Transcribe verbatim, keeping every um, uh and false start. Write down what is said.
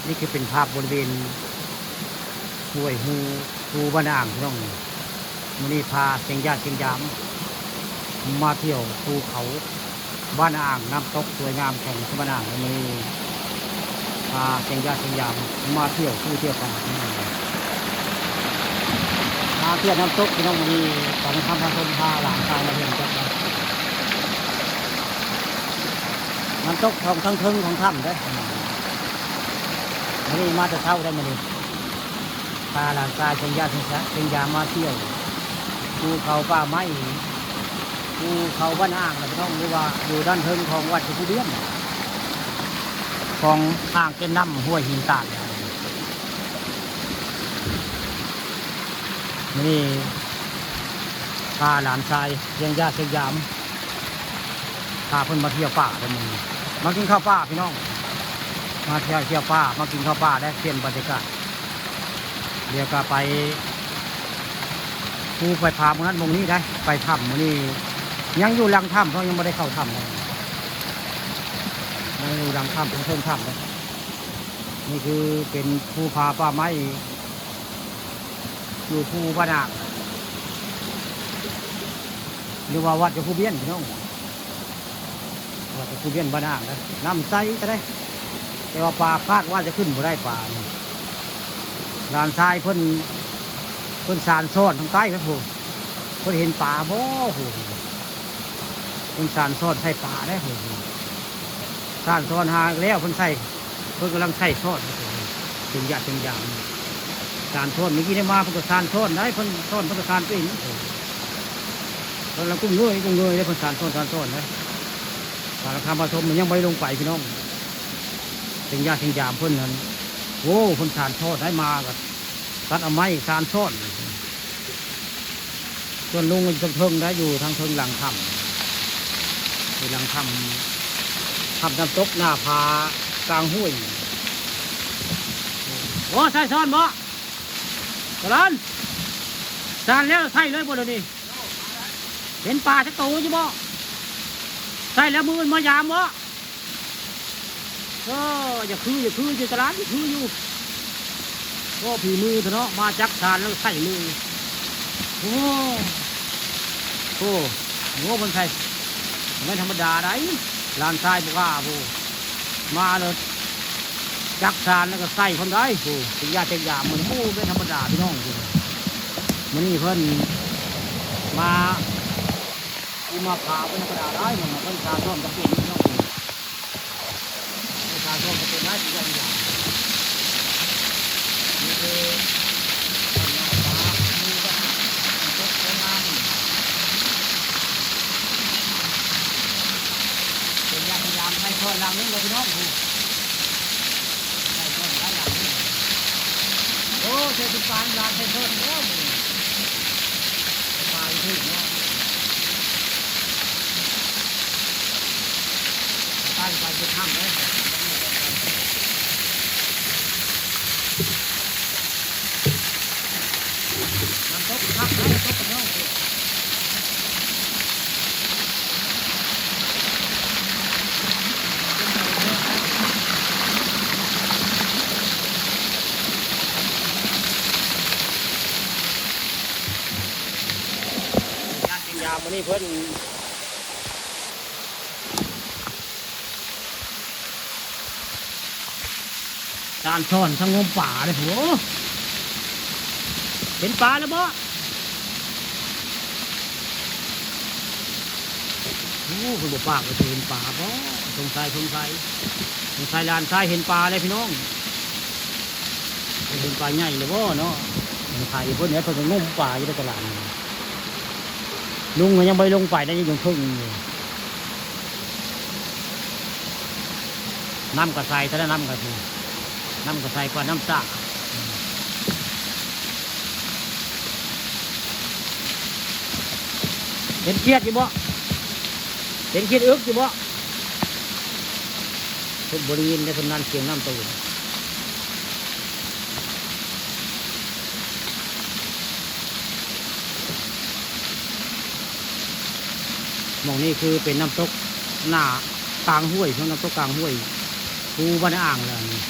นี่คือเป็นภาพบริเวณห้วยฮู ภูบ้านอ่างพี่น้อง มื้อนี้พาเสียงญาติเสียงยาม มาเที่ยวภูเขาบ้านอ่าง น้ำตกสวยงามของบ้านอ่าง มื้อนี้พาเสียงญาติเสียงยาม มาเที่ยวภูเที่ยวป่าพี่น้อง มาเที่ยวน้ำตกพี่น้อง มื้อนี้ตอนนี้ทำพาชมพาหลานชายมาเที่ยวน้ำตกนะ น้ำตกของทั้งเทิงของถ้ำเด้อ มื้อนี้มาแต่เช้าได้มื้อนี้ พาหลานชายเชียงยาเชียงยามาเที่ยว ภูเขาป่าไม้ ภูเขาบ้านอ่างนะพี่น้อง หรือว่าอยู่ด้านเทิงของวัดภูเบียน ของอ่างเก็บน้ำห้วยหินตาด มื้อนี้พาหลานชายเชียงยาเชียงยาม พาเพิ่นมาเที่ยวป่าเด้อมื้อนี้ มากินข้าวป่าพี่น้อง มาเที่ยว เที่ยวป่า มากินข้าวป่า แลกเปลี่ยนบรรยากาศ เดี๋ยวก็ไปภูไปผาหม่องนั้นหม่องนี้ได้ ไปถ้ำมื้อนี้ ยังอยู่หลังถ้ำ เพราะยังบ่ได้เข้าถ้ำเลย ยังอยู่หลังถ้ำ เพิ่งเทิงถ้ำเลย นี่คือเป็นภูผาป่าไม้ อยู่ภูพะนาง หรือว่าวัดเจ้าภูเบียนพี่น้อง วัดเจ้าภูเบียนบ้านอ่างนะ น้ำใสก็ได้ แต่ว่าป่าคาดว่าจะขึ้นบ่ได้ป่านี่ หลานชายเพิ่น เพิ่นสานซ้อนทางใต้ครับผม เพิ่นเห็นป่าบ่โห เพิ่นสานซ้อนใส่ป่าได้โห สานซ้อนหาแล้วเพิ่นใส่ เพิ่นกำลังใส่ซ้อน เป็นยาเป็นยาม สานซ้อน เมื่อกี้ได้มาเพิ่นก็สานซ้อนได้ เพิ่นซ้อนเพิ่นก็สานเป็น เพิ่นละกุ้งเงยกุ้งเงยได้ เพิ่นสานซ้อนสานซ้อนได้ สารคามปฐมมันยังบ่ได้ลงไปพี่น้อง เป็นยาเป็นยามเพิ่นนั้น โอ้ เพิ่นสานซ้อนได้มาก็ตัดเอาไม้สานซ้อน ส่วนลุงมันจะเทิงได้อยู่ทางเทิงหลังถ้ำ อยู่หลังถ้ำ ถ้ำน้ำตกหน้าผากลางห้วย โอ้ ใส่ซ้อนบ่ ตะลอน สานแล้วใส่เลยบ่เดี๋ยวนี้ เห็นป่าจักโตอยู่บ่ ใส่แล้วมื้ออื่นมายามบ่ เออ อย่าคือ อย่าคืออยู่ตลาด อย่าคืออยู่ โอ้ ฝีมือเถอะเนาะ มาจักสานแล้วใส่เลย โอ้ โอ้ โห มันใส่ ไม่ธรรมดาได้ หลานชายบ่กล้าบ่ มาเลย จักสานแล้วก็ใส่คนได้ โอ้ เป็นยาเป็นยามมัน โอ้ ไม่ธรรมดาพี่น้อง มื้อนี้เพิ่นมา อุมาผาเป็นธรรมดาได้ มันเพิ่นสานซ้อนจะเป็นพี่น้อง สานซ้อนจะเป็นได้ เป็นยาเป็นยาม นี่คือ เป็นยาพยายามให้ทอดรังนึงเลยพี่น้อง โอ้ เจอสุสานหลานเจอทอดแล้ว ไปถึงเนาะ ไปไปจะทำเลย น้ำตกคักนะ น้ำตกกระเบื้อง ยามมื้อนี้เพิ่น สานซ้อนทั้งงมป่าเลย โห เห็นปลาแล้วบ่ โอ้ เพิ่นบ่ปากว่าสิเห็นปลาบ่ สงสัย สงสัย สงสัยหลานชายเห็นปลาเลยพี่น้อง เห็นปลาใหญ่เลยบ่เนาะ สงสัยเพิ่นเนี่ย เพิ่นก็งมปลาอยู่ในตลาดนี่ ลุงก็ยังบ่ได้ลงไปนะ ยังเทิงอยู่ น้ำก็ใส ถ้าได้น้ำก็สิ น้ำก็ใสกว่าน้ำสระ เห็นเขียดอยู่บ่ เห็นเขียดอึกอยู่บ่ เพิ่นบ่ได้ยินเด้ เพิ่นนั่นเสียงน้ำตูน หม่องนี้คือเป็นน้ำตกหน้ากลางห้วย เพิ่นน้ำตกกลางห้วย ภูบ้านอ่างแหละนี่